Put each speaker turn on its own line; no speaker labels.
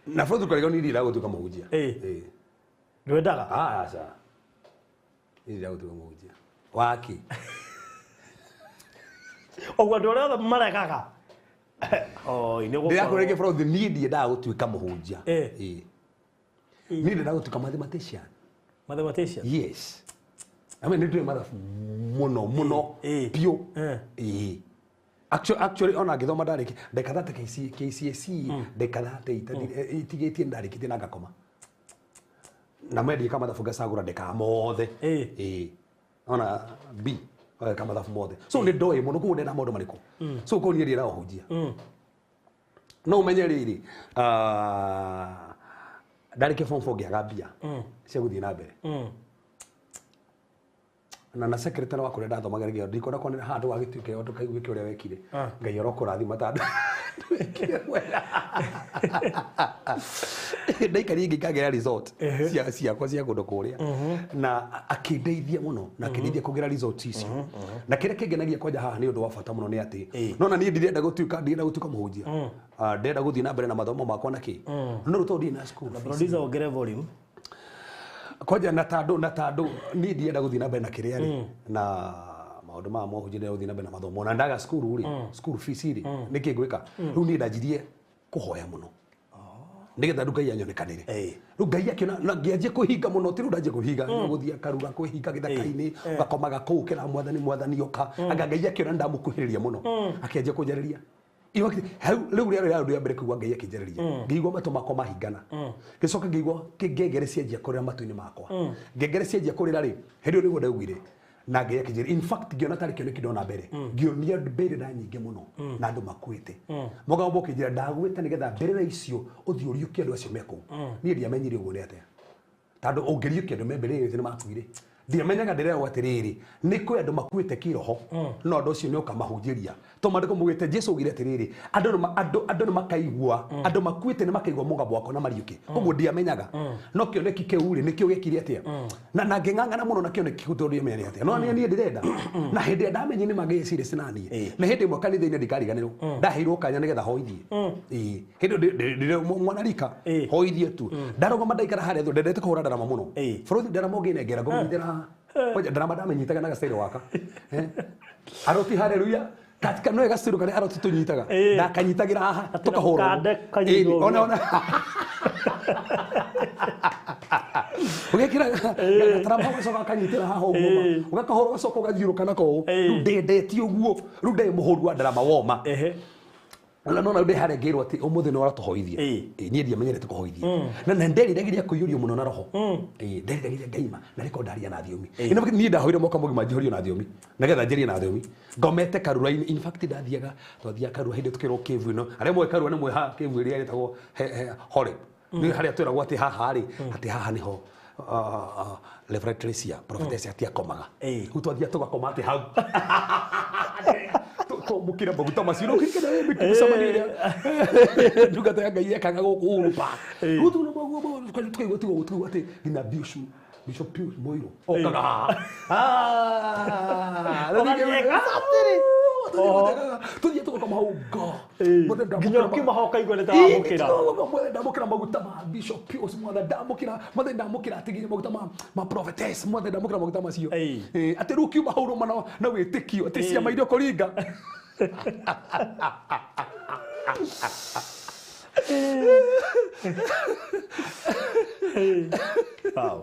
Na bũrũri kũrega nĩ ndira gũtuĩka mũhunjia.
Ĩĩ. Ndwendaga?
Aca. Nĩ ndira gũtuĩka mũhunjia. Waki.
Ũguo andũ arĩa othe maregaga. Oi, nĩ gũkorwo.
Ndĩrakwĩra bũrũri niĩ ndiendaga gũtuĩka mũhunjia.
Ĩĩ.
Niĩ ndendaga gũtuĩka mathematician.
Mathematician?
Yes. I mean, nĩ ndũĩ mathabu mũno mũno biũ. Ĩĩ. Actually ona ngĩthoma ndarĩki ndeka thate KCSE ndeka thate itigĩtie ndarĩkĩtie na ngakoma. Na mwendiĩka mathabu ngacagũra ndeka mothe. Ĩĩ. Ona B ka mathabu mothe. So nĩ ndoĩ mũno koguo ndenda maũndũ marĩkũ. So koguo niĩ ndiendaga kũhunjia. No ũmenye rĩrĩ ndarĩkia form 4 ngĩaga mbia cia gũthiĩ na mbere. Na secretary wa kũrĩa ndathomagĩra gĩo ndikwenda kuonera handũ wagĩtuĩke ũndũ kaiguĩke ũrĩa wekire. Ngai arokũrathima ta wekire wega. Ndaikarire ngĩkagĩra result ciakwa cia kũndũ kũrĩa na akĩndeithia mũno na akĩndeithia kũgĩra result icio. Na kĩrĩa kĩngenagia kwanja haha nĩ ũndũ wa bata mũno nĩ atĩ nona niĩ ndirenda gũtuĩka mũhunjia. Ndĩrenda gũthiĩ na mbere na mathomo makwa na kĩ. No rĩu tondũ ndirĩ na school
fees. Producer ongere volume.
Kwanja na tandũ niĩ ndirenda gũthiĩ na mbere na kĩrĩa rĩ na maũndũ ma mohunjia ndĩrenda gũthiĩ na mbere na mathomo na ndaga cukuru rĩ school fees rĩ nĩkĩ ngwĩka rĩu niĩ ndanjirie kũhoya mũno nĩgetha rĩu Ngai anyonekanĩre. Rĩu Ngai akĩona na ngĩanjia kwĩhinga mũno ti rĩu ndanjia kwĩhinga gũthiĩ karura kwĩhinga gĩthaka-inĩ ũgakomaga kũu ũkĩra mwathani mwathani oka anga Ngai akĩona ndamũkuhĩrĩria mũno akĩanjia kũnjarĩria. Rĩu rĩarĩ rĩa mbere kũigua Ngai akĩnjarĩria ngĩigua matũ makwa mahingana ngĩcoka ngĩigua ngengere cianjia kũrĩra matũ-inĩ makwa ngengere cianjia kũrĩra rĩ hĩndĩ ĩyo nĩguo ndaiguire na Ngai akĩnjarĩria. In fact ngĩona tarĩ kĩoneki ndona mbere ngĩonia mbĩrĩra nyingĩ mũno na andũ makuĩte mũgambo ũkĩnjĩra ndagwĩta nĩgetha mbĩrĩra icio ũthiĩ ũriũkie andũ acio me kũu. Niĩ ndiamenyire ũguo nĩ atĩa tondũ ũngĩriũkia andũ me mbĩrĩra nĩ makuire. Ndiamenyaga ndĩrerwo atĩrĩrĩ nĩ kwĩ andũ makuĩte kĩroho no andũ acio nĩ ũkamahunjĩria to maandĩko maugĩte Jesu augire atĩrĩrĩ andũ nĩ makaigua andũ makuĩte nĩ makaigua mũgambo wakwa na mariũke. Koguo ndiamenyaga no kĩoneki kĩu rĩ nĩkĩo gĩekire atĩa na ngĩng'ang'ana mũno na kĩoneki kĩu tondũ ndiamenyaga atĩa no niĩ ndĩrenda na hĩndĩ ĩrĩa ndamenyire nĩ mangĩciria cinaniĩ na hĩndĩ ĩmwe kanitha-inĩ ndikariganĩrwo ndaheirwo kanya nĩgetha hoithie. Ĩĩ hĩndĩ ĩyo mwana rika hoithie tu ndarũgama ndaikara harĩa thĩ ndendete kũhũra ndarama mũno bũrũri ndarama ũngĩnengera ngũmũnyitĩra haha kwanja ndarama ndamenyitaga na gacero gaka aroti haleluya katika no gacero karĩa aroti tũnyitaga ndakanyitagĩra haha tũkahũra ona ũgekĩra gatarama ũgacoka ũkanyitĩra haha ũguo ũgakahũra ũgacoka ũgathiũrũka nako ũũ rĩu ndendetie ũguo rĩu ndĩ mũhũri wa ndarama woma. Na no ndĩ harĩa ngĩrwo atĩ ũmũthĩ nĩ ũratũhoithia. Niĩ ndiamenyerete kũhoithia na nderiragĩria kũiyũrio mũno na roho. Nderiragĩria ngaima na rĩko ndaria na thiomi. Ĩno niĩ ndahoire mwaka mũgima njihorio na thiomi nĩgetha njerie na thiomi ngomete karura-inĩ. In fact ndathiaga twathiaga karura hĩndĩ tũkĩrwo kĩvu ĩno arĩa moĩ karura nĩ moĩ ha kĩvu ĩrĩa ĩtagwo Horeb nĩ harĩa twĩragwo atĩ haha rĩ atĩ haha nĩho Reverend Tricia prophetess atiakomaga. Rĩu twathiaga tũgakoma atĩ hau twamũkĩra maguta macio no kĩrĩkĩra mĩcemanio ĩrĩa ndungata ya Ngai yekaga gũkũ Uhuru Park. Rĩu tũkaigua tigo tũkaigua atĩ nginya Bishop Pius Muiru okaga haha. Tũthiĩ tũgakoma hau nga.
Nginya ũkiuma ho ũkaigua nĩ ta wamũkĩra.
Mwathe ndamũkĩra maguta ma Bishop Pius mwathe ndamũkĩra atĩ nginya maguta ma prophetess mwathe ndamũkĩra maguta macio. Atĩ rĩu ũkiuma hau rũma na wĩtĩkio atĩ ciama iria ũkũringa.
Wow.